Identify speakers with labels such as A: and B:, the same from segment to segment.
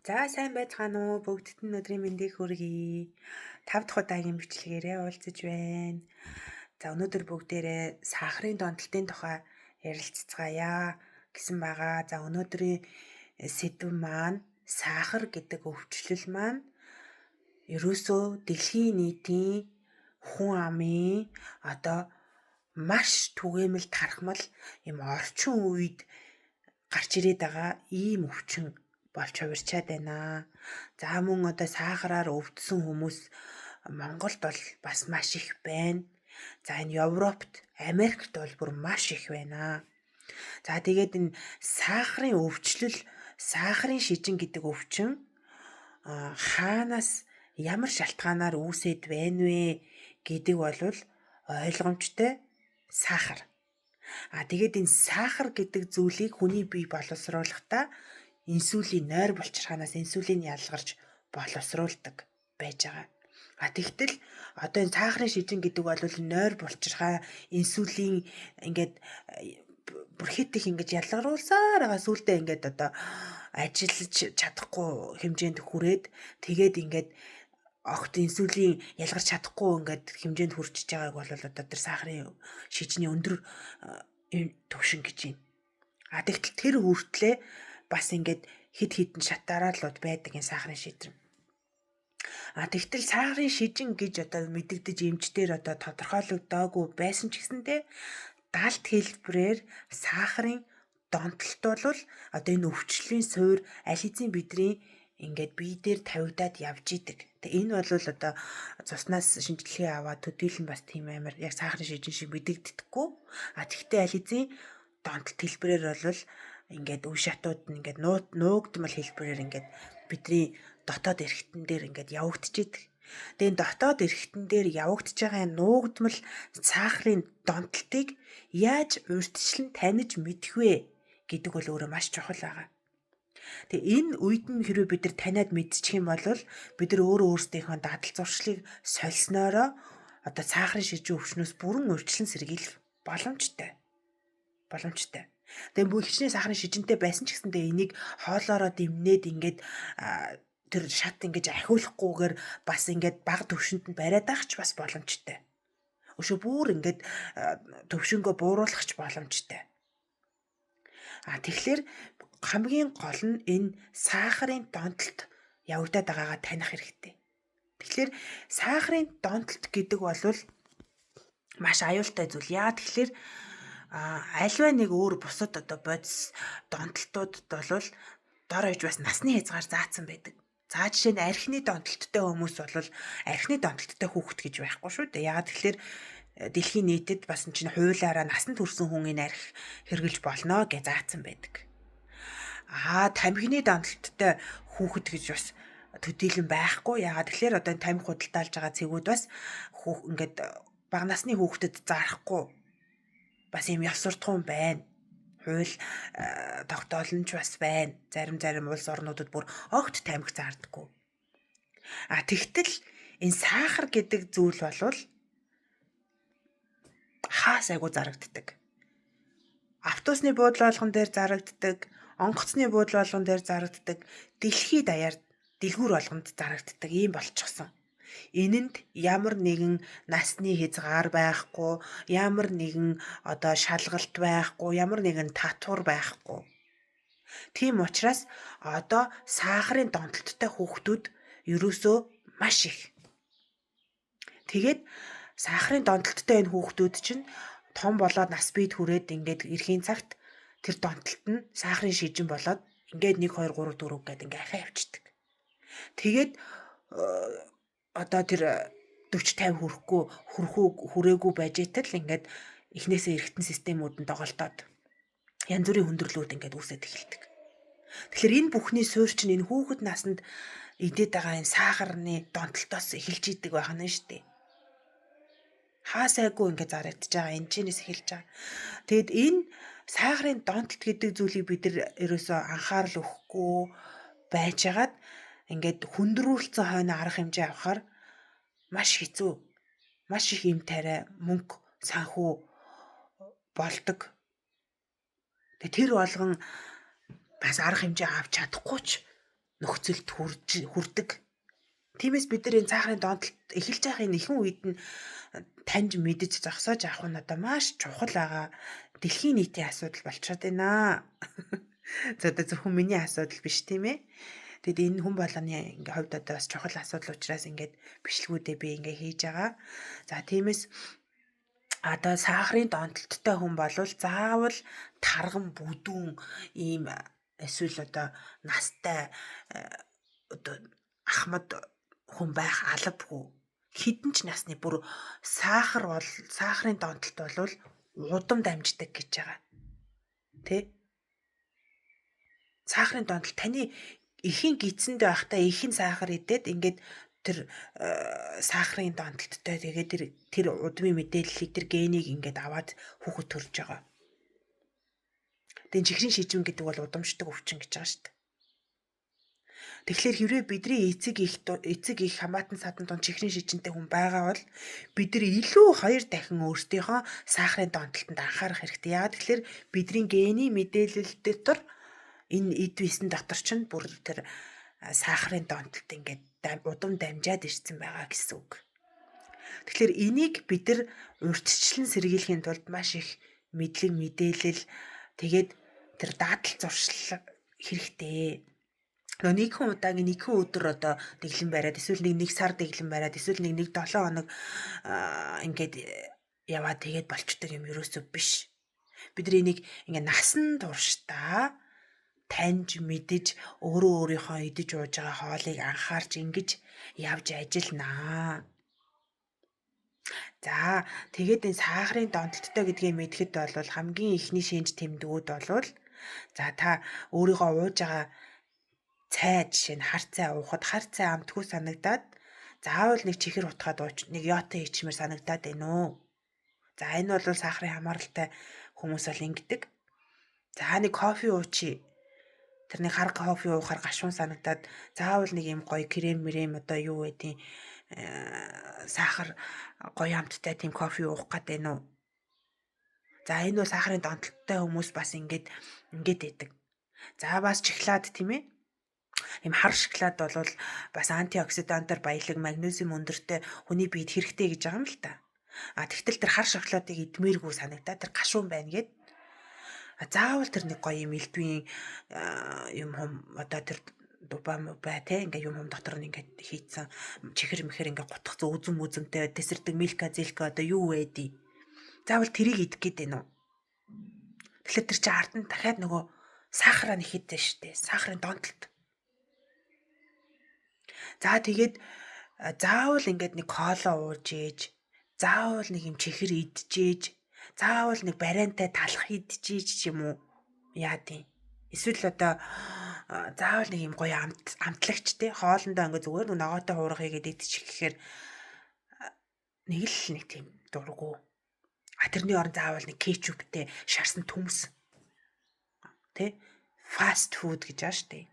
A: За сайн байцгаана уу? Бүгдд нь өдрийн мэндийг хүргэе. 5 дахь удаагийн бичлэгээрээ уулзаж байна. За өнөөдөр бүгдээрээ сахарын донтолтын тухай ярилцацгаая гэсэн байгаа. За өнөөдрийн сэдэв маань сахар гэдэг өвчлөл маань ерөөсөө дэлхийн нийтийн хүн амын одоо маш түгээмэл тархмал юм орчин үед гарч ирээд байгаа ийм өвчин болж хувирчаад байна. За мөн одоо сахараар өвдсөн хүмүүс Монголд бол бас маш их байна. За энэ Европт, Америкт бол бүр маш их байна. За тэгээд энэ сахарын өвчлөл, сахарын шижин гэдэг өвчин хаанаас ямар шалтгаанаар үүсээд байна вэ гэдэг бол ойлгомжтой сахар. А тэгээд энэ сахар гэдэг зүйлийг хүний бие боловсруулахдаа инсулин нойр булчирхаанаас инсулин ялгарч боловсруулдаг байж байгаа. А тэгтэл одоо энэ сахарын шижин гэдэг бол нойр булчирхаа инсулин ингээд бүр хит их ингэж ялгаруулсаар байгаа сүулдэ ингээд одоо ажиллаж чадахгүй хэмжээнд хүрээд тэгээд ингээд огт инсулин ялгарч чадахгүй ингээд хэмжээнд хүрчиж байгааг бол одоо тэр сахарын шижний өндөр төвшин гэж байна. А тэгтэл тэр хүртлээ бас ингээд хид хідэн шатаараалууд байдаг энэ сахарын шижин. А тэгтэл сахарын шижин гэж одоо мэдэгдэж эмчдэр одоо тодорхойлогдоогүй байсан ч гэсэндээ далд хэлбэрээр сахарын донтолт бол одоо энэ өвчлөлийн суур аль хэзээ бидний ингээд бие дээр тавигдаад явж идэг. Тэгээ энэ бол одоо цуснаас шинжилгээ аваад төдийлөн бас тийм амар яг сахарын шижин шиг мэдэгддэггүй. А тэгтээ аль хэзээ донтолт хэлбэрээр бол ингээд үе шатууд нь ингээд нуугдмал хэлбэрээр ингээд бидний дотоод эрхтэн дээр ингээд явагдчихэдэг. Тэгээ энэ дотоод эрхтэн дээр явагдаж байгаа нуугдмал сахарын донтолтыг яаж урьдчилан таних мэдэх вэ гэдэг бол өөрөө маш чухал байгаа. Тэгээ энэ үед нь хэрвээ бид нар таниад мэдчих юм бол бид нар өөрөө өөрсдийнхөө дадал зуршлыг сольсноороо одоо сахарын шижин өвчнөөс бүрэн урьдчилан сэргийлэх боломжтой. Боломжтой. Тэгээ бүх хичнээн сахарын шижинтэй байсан ч гэсэндээ энийг хоолоороо дэмнээд ингээд тэр шат ингэж ахиулахгүйгээр бас ингээд бага төвшөнд нь бариад байх ч бас боломжтой. Өшөө бүр ингээд төвшөнгөө бууруулах ч боломжтой. А тэгэхээр хамгийн гол нь энэ сахарын донтолт явагдаад байгаагаа таних хэрэгтэй. Тэгэхээр сахарын донтолт гэдэг бол маш аюултай зүйл. Яа тэгэхээр альва нэг өөр бусад одоо бодис донтолтуудад бол дор хаяж бас насны хязгаар заасан байдаг. За жишээ нь архины донтолттой хүмүүс бол архины донтолттой хүүхэд гэж байхгүй шүү дээ. Яагаад тэгэхээр дэлхийн нийтэд бас чинь хуулиараа насанд хүрсэн хүн энэ арх хэрглэж болно гэж заасан байдаг. Аа тамхины донтолттой хүүхэд гэж бас төдийлөн байхгүй. Яагаад тэгэхээр одоо энэ тамхи худалдаалж байгаа цэгүүд бас ингээд бага насны хүүхдэд зарахгүй бас юм ёс суртахуун байна. Хууль тогтоол нь ч бас байна. Зарим улс орнуудад бүр огт тамхи зардаггүй. А тэгтэл энэ сахар гэдэг зүйл болвол хаас айгу зарагддаг. Автобусны буудлын болгон дээр зарагддаг, онгоцны буудлын болгон дээр зарагддаг, дэлхийд даяар дэлгүүр болгонд зарагддаг ийм болчихсон. Энэнд ямар нэгэн насны хязгаар байхгүй, ямар нэгэн одоо шалгалт байхгүй, ямар нэгэн татвар байхгүй. Тийм учраас одоо сахарын донтолттой хүүхдүүд ерөөсөө маш их. Тэгээд сахарын донтолттой энэ хүүхдүүд чинь том болоод нас биед хүрээд ингээд ирэхийн цагт тэр донтолт нь сахарын шижин болоод ингээд 1 2 3 4 гээд ингээд ахиа явчихдаг. Тэгээд одоо тэр 40 50 хүрэхгүй хүрээгүй байж итэл ингээд эхнээсээ эргэтэн системүүд нь доголдоод янз бүрийн хүндрэлүүд ингээд үүсээд эхэлдэг. Тэгэхээр энэ бүхний суурь чинь энэ хүүхэд наснд идээд байгаа энэ сахарны донтолтоос эхэлж идэг байх нь шүү дээ. Хаасайгүй ингээд зарагдаж байгаа энэ чинээс эхэлж байгаа. Тэгэд энэ сахарын донтолт гэдэг зүйлийг бид нар ерөөсөө анхаарал өгөхгүй байжгаад ингээд хүндрүүлсэн хойно арга хэмжээ авахар маш хэцүү. Маш их юм тариа, мөнгө, санхүү болдог. Тэгээ тэр болгон бас арга хэмжээ авч чадахгүй ч нөхцөлд хүрдэг. Тиймээс бид нар энэ сахарын донтолт эхэлж байгааг ихэнх үед нь таньж мэдэж зогсоож авах нь одоо маш чухал байгаа дэлхийн нийтийн асуудал болчиход байна. За одоо зөвхөн миний асуудал биш тийм ээ. Тэгэд энэ хүн болгоны ингээ хувьд одоо бас чухал асуудал учраас ингээд бичлэгүүдээ би ингээ хийж байгаа. За тиймээс одоо сахарын донтолттой хүн болвол заавал тарган бүдүүн ийм эсвэл одоо настай одоо ахмад хүн байх албагүй. Хэдэн ч насны бүр сахар бол сахарын донтолт бол удам дамждаг гэж байгаа. Тэ? Сахарын донтолт таны эхийн гидсэнд байхдаа ихэн сахар идээд ингээд тэр сахарын донтолттой тэгээд тэр удмын мэдээллийг тэр генийг ингээд аваад хүүхэд төрж байгаа. Тэгээд чихрийн шижин гэдэг бол удамшдаг өвчин гэж байгаа шүү дээ. Тэгэхээр хэрвээ бидний эцэг их хамаатан садан дунд чихрийн шижинтэй хүн байгаа бол бид нар илүү 2 дахин өөрсдийнхөө сахарын донтолтод анхаарах хэрэгтэй. Яагаад гэвэл бидний гений мэдээлэл дотор энэ эд биесэн дотор чинь бүр тэр сахарын донтолт ингээд удам дамжаад ирсэн байгаа гэсэн үг. Тэгэхээр энийг бид нар урьдчилан сэргийлэхийн тулд маш их мэдлэг мэдээлэл тэгээд тэр даатал зуршил хэрэгтэй. Нөгөө нэгэн удаагийн нэгэн өдөр одоо дэглэм бариад эсвэл нэг сар дэглэм бариад эсвэл нэг 7 хоног ингээд яваад тэгээд болчдөг юм ерөөсөө биш. Бид нар энийг ингээд насан туршдаа таньж мэдэж өөрөө өөрийнхөө идэж ууж байгаа хоолыг анхаарч ингэж явж ажилланаа. За тэгээд энэ сахарын донтолттой гэдгийг мэдэхэд бол хамгийн эхний шинж тэмдгүүд бол за та өөрийгөө ууж байгаа цай жишээ нь хар цай уухад хар цай амтгүй санагдаад заавал нэг чихэр утгаад ууч нэг йотой ичмэр санагдаад байна уу. За энэ бол сахарын хамааралтай хүмүүс бол ингэдэг. За нэг кофе уучи. Тэр нэг хар кофе уухаар гашуун санагдаад заавал нэг юм гоё крем мрэм одоо юу гэдгийг сахар гоё амттай тийм кофе уух гээд байна уу. За энэ бол сахарын донтолттой хүмүүс бас ингээд байдаг. За бас шоколад тийм ээ. Ийм хар шоколад бол бас антиоксидантаар баялаг, магнезиум өндөртэй хүний биед хэрэгтэй гэж байгаа юм л та. А тэгтэл тэр хар шоколадыг идмээргүй санагдаа тэр гашуун байна гэд. А заавал тэр нэг гоё юм элдвийн юм хум одоо тэр дубаа мубай те ингээ юм хум дотор нь ингээ хийцэн чихэр мэхэр ингээ гутах зөө үзэм үзэмтэй тэсэрдэг милка зэлка одоо юу байдий. Заавал тэрийг идэх гээд байна уу? Тэгэхээр тэр чинь ард нь дахиад нөгөө сахараа нэхэд штэ. Сахарын донтолт. За тэгээд заавал ингээд нэг кола ууж ээж, заавал нэг юм чихэр идчихээж, заавал нэг бариантай талах идчихээж ч юм уу яа тийм. Эсвэл одоо заавал нэг юм гоё амтлагч те хоолндоо ингээд зүгээр нэг ногоотой хуурах хийгээд идчих гэхээр нэг л нэг тийм дургу. А тэрний орон заавал нэг кетчуптэй шарсан төмс тэ фаст фуд гэж байгаа штэ.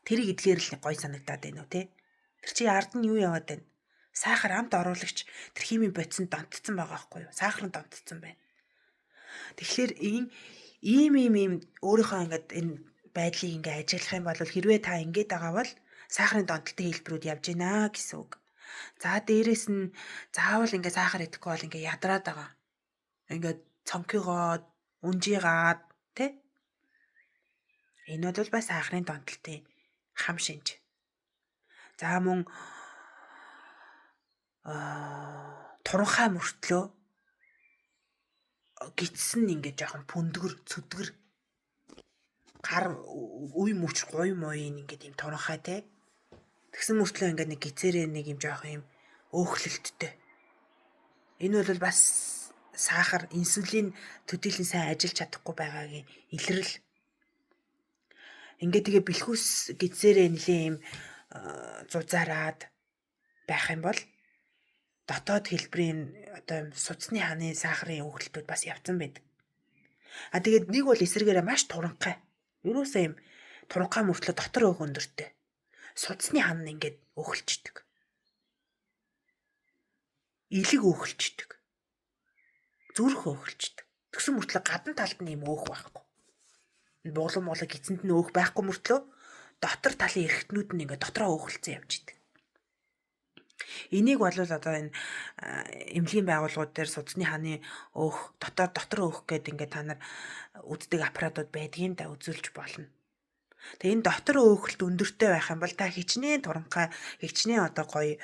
A: Тэрийг идэхээр л гоё санагдаад байна уу те. Тэр чи ард нь юу яваад байна? Сахар амт оруулагч тэр химийн бодисонд донтцсон байгаа байхгүй юу? Сахар нь донтцсон байна. Тэгэхээр энэ ийм ийм ийм өөрийнхөө ингээд энэ байдлыг ингээд ажиглах юм бол хэрвээ та ингээд байгаа бол сахарын донтолтын хэлбэрүүд явж байна гэсэн үг. За дээрэс нь заавал ингээд сахар идэхгүй бол ингээд ядраад байгаа. Ингээд цонхийгоод, унжигаад тэ? Энэ бол бас сахарын донтолтын хам шинж. За мөн туранхай мөртлөө гидсэн ингээд жоохон пүндгэр цөдгөр гар үе мөч гуй муйн ингээд юм туранхай те. Тэгсэн мөртлөө ингээд нэг гизээрээ нэг юм жоохон юм өөхлөлттэй. Энэ бол бас сахар, инсулин төдийлөн сайн ажиллаж чадахгүй байгаагийн илрэл. Ингээд тэгээ бэлхүүс гизээрээ нэлээ юм зузаарад байх юм бол дотоод хэлбэрийн одоо судасны ханы сахарын өөхлөлтүүд бас явцсан байдаг. А тэгээд нэг бол эсрэгээрээ маш туранхай. Ерөөсөө юм туранхай мөртлөө дотор өөх өндөртэй. Судасны хан нь ингээд өөхөлчдөг. Илэг өөхөлчдөг. Зүрх өөхөлчдөг. Тэгсэн мөртлөө гадна талд нь юм өөх байхгүй. Буулан муулаг эцэнд нь өөх байхгүй мөртлөө дотор талын эрхтнүүд нь ингээд дотроо өөхөлцөн явж идэг. Энийг бол одоо энэ эмнэлгийн байгууллагууд дээр судасны хааны өөх, дотор өөх гэдэг ингээд та нар үздэг аппаратууд байдгийн да үзүүлж болно. Тэгээ энэ дотор өөхөлт өндөртэй байх юм бол та хичнээн туранхай, хичнээн одоо гоё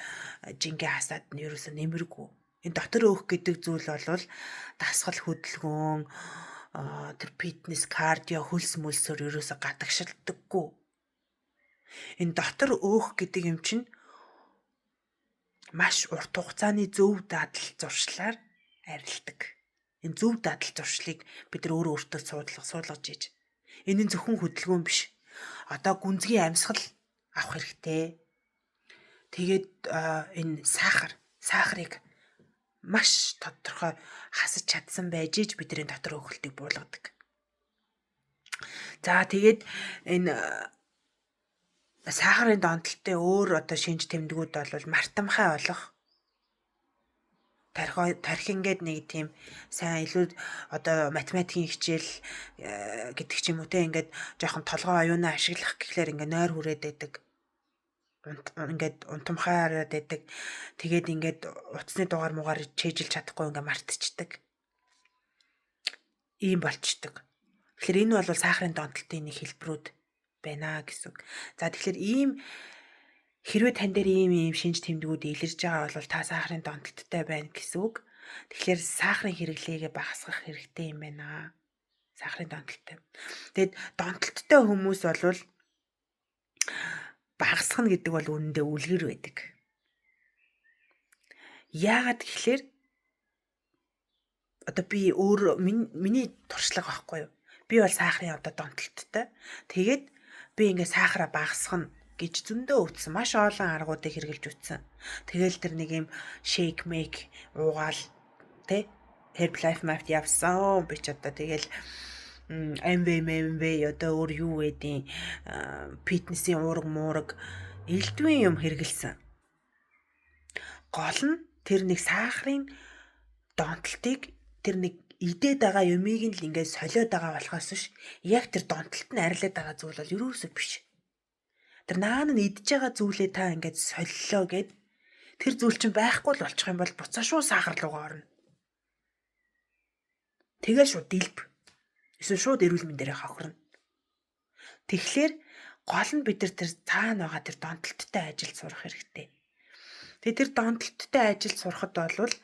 A: жингээ хасаад нь ерөөсөө нэмэргүй. Энэ дотор өөх гэдэг зүйл бол дасгал хөдөлгөөн, тэр фитнес, кардио, хөлс мөлсөөр ерөөсөө гадагшилдаггүй. Энэ дотор өөх гэдэг юм чинь маш урт хугацааны зөв дадал зуршлаар арилдаг. Энэ зөв дадал зуршлыг бид нар өөрөө өөртөө суулгаж ийж. Энэ нь зөвхөн хөдөлгөөн биш. Одоо гүнзгий амьсгал авах хэрэгтэй. Тэгээд энэ сахарыг маш тодорхой хасаж чадсан байж иж бидний дотор өөхөлтийг буулгадаг. За тэгээд энэ сахарын донтолтой өөр одоо шинж тэмдгүүд бол мартамхай болох, тархи ингээд нэг тийм сайн илүү одоо математикийн хичээл гэдэг ч юм уу те ингээд жоохон толгой оюунаа ашиглах гэхлээр ингээд нойр хүрээд байдаг. Ингээд унтамхаараад байдаг. Тэгээд ингээд утасны дугаар муугаар чэйжилж чадахгүй ингээд мартчихдаг. Ийм болчдөг. Тэгэхээр энэ бол сахарын донтолтын нэг хэлбэрүүд байна гэсэн үг. За тэгэхээр ийм хэрвээ тань дээр ийм шинж тэмдгүүд илэрж байгаа бол та сахарын донтолттой байна гэсэн үг. Тэгэхээр сахарын хэрэглээгээ багасгах хэрэгтэй юм байна. Сахарын донтолттой. Тэгэд донтолттой хүмүүс бол багасгах гэдэг бол үнэндээ үлгэр байдаг. Яагаад гэхлээр одоо би өөр миний туршлага байхгүй юу? Би бол сахарын одоо донтолттой. Тэгээд би ингээ сахараа багасгах гэж зөндөө үтсэн. Маш олон аргуудыг хэрэгжилж үтсэн. Тэгэл тэр нэг юм shake make уугаал тэ Herbalife Map явсан. Би ч одоо тэгэл MV одоо өөр юу гэдیں фитнесийн уураг муураг элдвийн юм хэрэгэлсэн. Гол нь тэр нэг сахарын донтолтыг тэр нэг идээд байгаа юмыг нь л ингээд солиод байгаа болохоос биш яг тэр донтолт нь арилаад байгаа зүйл бол ерөөсөө биш. Тэр наан нь идж байгаа зүйлээ та ингээд солилоо гэд тэр зүйл чинь байхгүй л болчих юм бол буцаа шууд сахар руугаа орно. Тэгэл шууд дэлб. Эсвэл шууд эрүүл мэндээрээ хохирно. Тэгэхээр гол нь бид нар тэр цаана байгаа тэр донтолттой ажил сурах хэрэгтэй. Тэгээ тэр донтолттой ажил сурахад бол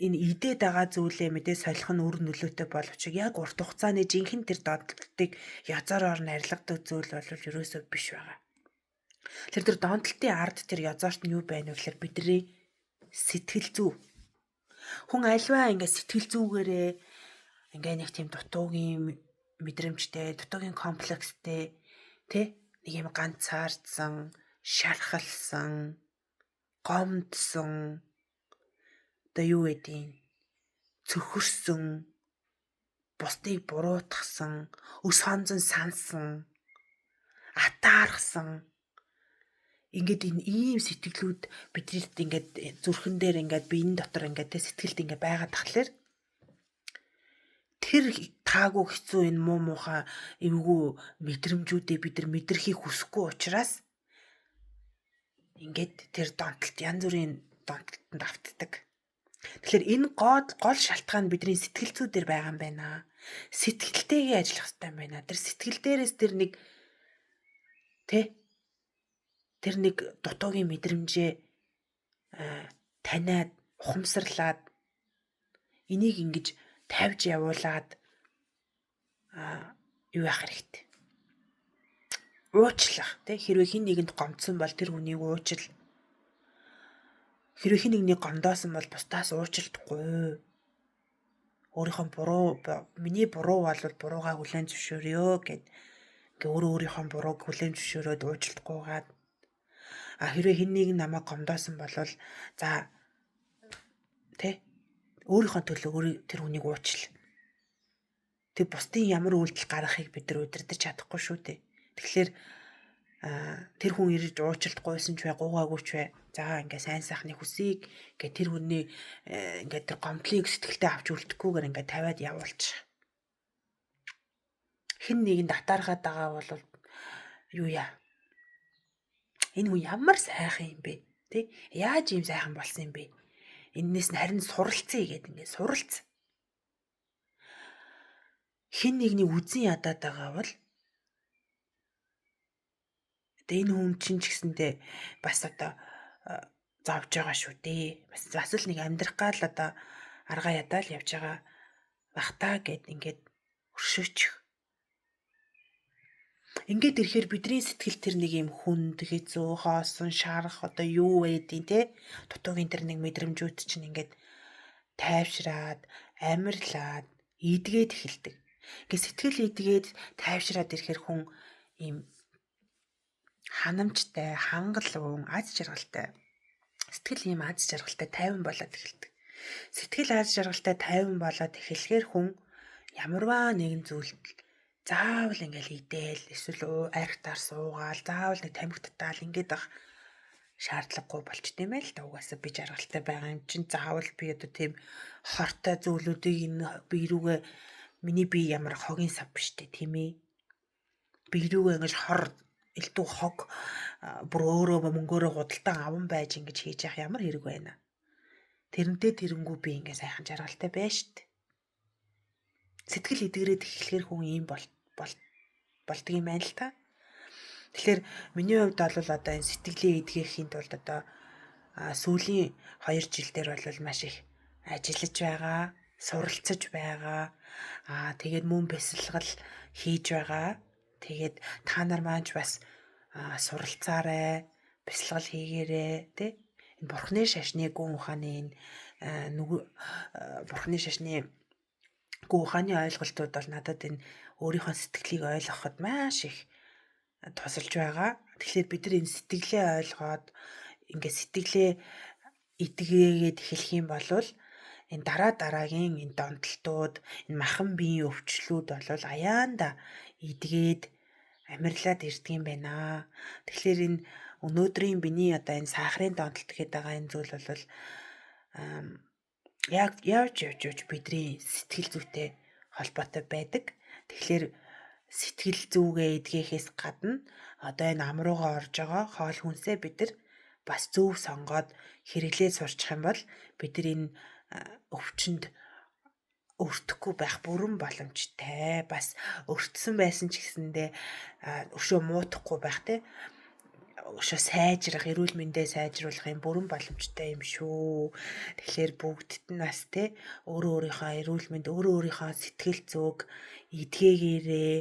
A: энэ идээд байгаа зүйлээ мэдээ солих нь үр нөлөөтэй боловч яг урт хугацааны жинхэнэ тэр донтолтыг язаараар нь арилгадаг зүйл бол ерөөсөө биш байгаа. Тэр донтолтын ард тэр язаарт нь юу байна вэ гэхээр бидний сэтгэл зүй. Хүн альваа ингээ сэтгэл зүгээрээ ингээ нэг тийм дутуугийн мэдрэмжтэй, дутуугийн комплекстэй тэ нэг юм ганцаардсан, шархалсан, гомдсон, одоо юу гэдгийг цөхөрсөн, бусдыг буруутгасан, өс хонзон сансан, атаархсан. Ингээд энэ ийм сэтгэлүүд биднэрт ингээд зүрхэн дээр ингээд биеийн дотор ингээд тэ сэтгэлд ингээд байгаад тахлаар тэр таагүй хэцүү энэ муу муухай эвгүй мэдрэмжүүдээ бид нар мэдрэхийг хүсэхгүй учраас ингээд тэр донтолт янз бүрийн донтолтод автдаг. Тэгэхээр энэ гол шалтгаан бидний сэтгэл зүй дээр байгаа юм байна. Сэтгэлтэйгээ ажиллах хэрэгтэй юм байна. Тэр сэтгэл дээрээс тэр нэг тэ тэр нэг дутуугийн мэдрэмжээ таниад ухамсарлаад энийг ингэж тавьж явуулаад юу яах хэрэгтэй. Уучлах тий хэрвээ хэн нэгэнд гомдсон бол тэр хүнийг уучил. Хэрвээ хэн нэгнийг гомдоосон бол бусдаас уучлахгүй. Өөрийнхөө буруу миний буруу бол буруугаа хүлээн зөвшөөрөө гэд ингээ өөрөө өөрийнхөө бурууг хүлээн зөвшөөрөөд уучлахгүйгаад а хэрвээ хэн нэг намайг гомдоосон бол за тий өөрийнхөө төлөө өөрөө тэр хүнийг уучил. Тэр бусдын ямар үйлдэл гаргахыг бид нар удирдах чадахгүй шүү дээ. Тэгэхээр тэр хүн ирж уучлалт гуйсан ч бай, гуйгаагүй ч бай. За ингээ сайн сайхны хүсийг ингээ тэр хүний ингээ тэр гомдлыг сэтгэлдээ авч үлдэхгүйгээр ингээ тавиад явуулчих. Хэн нэгэнд атаархаад байгаа бол юу яа? Энэ хүн ямар сайхан юм бэ? Тэ? Яаж ийм сайхан болсон юм бэ? Эннээс нь харин суралцъя гэдэг ингээд суралц. Хин нэгний үзэн ядаад байгаа бол одоо энэ хүн чинь ч гэсэндээ бас одоо зовж байгаа шүү дээ. Бас л нэг амьдрах гал одоо аргаа ядаал явж байгаа бах та гэд ингээд өршөөчих. Ингээд ирэхээр бидний сэтгэл тэр нэг юм хүнд, хэцүү, хоосон, шарах одоо юу байдیں те. Дутуугийн тэр нэг мэдрэмжүүд чинь ингээд тайвшраад, амирлаад, идгээд эхэлдэг. Ингээд сэтгэл идгээд тайвшраад ирэхээр хүн ийм ханамжтай, хангалуун, аз жаргалтай. Сэтгэл ийм аз жаргалтай тайван болоод эхэлдэг. Сэтгэл аз жаргалтай тайван болоод эхлэхээр хүн ямарваа нэгэн зүйлд заавал ингээл идээл эсвэл архитаар суугаал заавал нэг тамхи татаал ингээд ах шаардлагагүй болчт юм байл та. Угаасаа би жаргалтай байгаа юм чинь заавал би одоо тийм хортой зүйлүүдийг энэ би рүүгээ миний бие ямар хогийн сав биш үү, тийм ээ. Би рүүгээ ингэж хор элдв хог бүр өөрөө мөнгөөрөө худалдан аван байж ингэж хийж явах ямар хэрэг байна. Тэрнтэй тэрэнгүү би ингээ сайхан жаргалтай байж штт. Сэтгэл эдгэрээд эхлэхээр хүн ийм болдго юм байна л та. Тэгэхээр миний хувьд бол одоо энэ сэтгэлээ эдгэхийн тулд одоо сүүлийн 2 жил дээр бол маш их ажиллаж байгаа, суралцаж байгаа. Тэгээд мөн бясалгал хийж байгаа. Тэгээд та нар маань ч бас суралцаарай, бясалгал хийгээрэй, тэ? Энэ бурхны шашны гүн ухааны энэ нүг бурхны шашны гүн ухааны ойлголтууд бол надад энэ өөрийнхөө сэтгэлийг ойлгоход маш их тусалж байгаа. Тэгэхээр бид нар энэ сэтгэлээ ойлгоод ингээд сэтгэлээ эдгээгээд эхлэх юм бол энэ дараа дараагийн энэ донтолтууд, энэ махан биеийн өвчлүүд бол аяанда эдгээд амирлаад ирдэг юм байна. Тэгэхээр энэ өнөөдрийн миний одоо энэ сахарын донтолт гэдэг байгаа энэ зүйл бол яг явж явж явж бидний сэтгэл зүйтэй холбоотой байдаг. Тэгэхээр сэтгэл зүгээ эдгээхээс гадна одоо энэ ам руугаа орж байгаа хоол хүнсээ бид нар бас зөв сонгоод хэрэглээ сурчих юм бол бид нар энэ өвчнөд өртөхгүй байх бүрэн боломжтой. Бас өртсөн байсан ч гэсэндээ өшөө муутахгүй байх те. Өшөө сайжрах, эрүүл мэндээ сайжруулах юм бүрэн боломжтой юм шүү. Тэгэхээр бүгдд нь бас те өөрөө өөрийнхөө эрүүл мэнд, өөрөө өөрийнхөө сэтгэл зүг эдгээгээрээ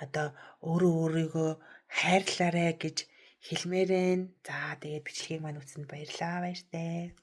A: одоо өөрөө өөрийгөө хайрлаарай гэж хэлмээр байна. За тэгээд бичлэгийг маань үзсэнд баярлалаа. Баяртай.